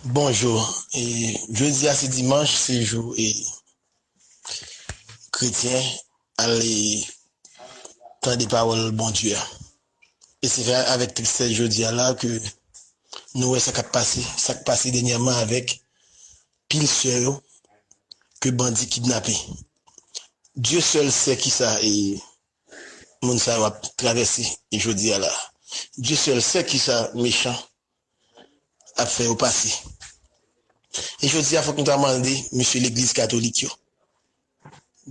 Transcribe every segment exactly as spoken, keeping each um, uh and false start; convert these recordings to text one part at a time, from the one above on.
Bonjou. E, jodi a se dimanch, se jou e kretyen al e tande pawòl Bondye a. E se fè avèk tristès jodi a la ke nou wè sa k ap pase, sa k pase dènyèman avèk pil sè yo ke bandi kidnape. Dye sèl sè kisa e moun sa yo ap travèse e jodi a la. Dye sèl sè kisa mechan ap fè yo pase. E jodi a fòk nou ta mande mesye legliz katolik yo,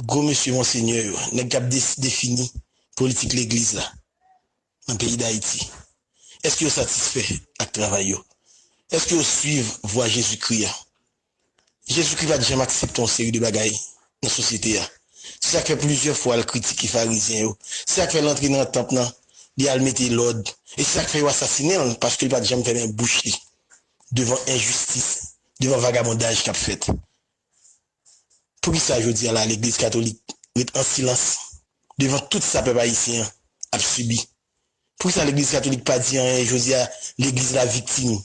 gwo mesye monsenyè yo, nèg k ap des- defini politik legliz la nan peyi Dayiti. Èske yo satisfè ak travay yo? Èske yo swiv vwa Jezikri a? Jezikri pa t janm aksepte yon seri de bagay nan sosyete a. Se sa k fè plizyè fwa l kritike farizyen yo. Se sa k fè l antre nan tanp nan, li al mete lòd. E se sa k fè yo asasinen l, paske l pa t janm fèmen bouch li devan enjistis, devan vagabondaj k ap fèt. Poukisa jodi a la legliz katolik ret an silans devan tout sa pèp ayisyen an ap sibi? Poukisa legliz katolik pa di anyen jodi a? Legliz la viktim.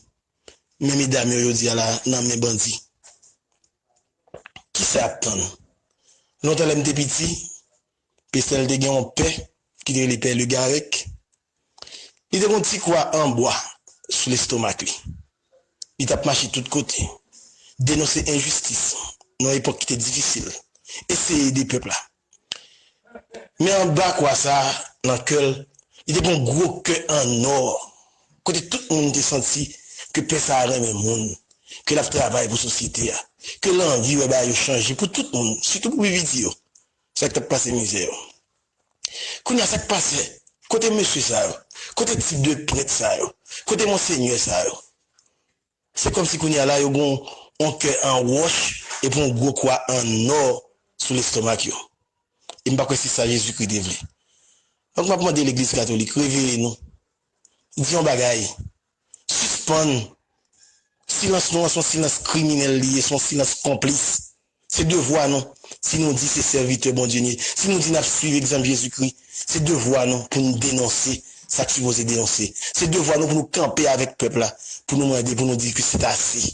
Men medam yo jodi a la nan men bandi. Kisa y ap tann? Lontan lè m te piti, Pestèl te gen yon pè ki te rele pè Legarec. Li te gen yon ti kwa an bwa sou lestomak li. Li t ap mache tout kote, denonse enjistis nan yon epòk ki te difisil, eseye ede pèp la. Men anba kwa sa a, nan kè l, li te gen yon gwo kè an nò, kote tout moun te santi ke pè sa a renmen moun, ke l ap travay pou sosyete a, ke l anvi wè bagay yo chanje pou tout moun, sitou pou pi piti yo. Sa k t ap pase mizè yo. Kounye a, sa k pase? Kote mesye sa yo? Kote tip de prèt sa yo? Kote monsenyè sa yo? Se kòmsi kounye a la, yo gen yon kè an wòch epi yon gwo kwa an nò sou lestomak yo. E m pa kwè se sa Jezikri te vle. Donk, m ap mande legliz katolik, reveye nou. Di yon bagay. Sispann. Silans nou an se yon silans kriminèl li ye, se yon silans konplis. Se devwa nou. Si nou di se sèvitè Bondye nou ye, si nou di n ap swiv egzanp Jezikri, se devwa nou pou nou denonse sa k sipoze denonse. Se devwa nou pou nou kanpe avèk pèp la, pou nou mande, pou nou di ke se ase.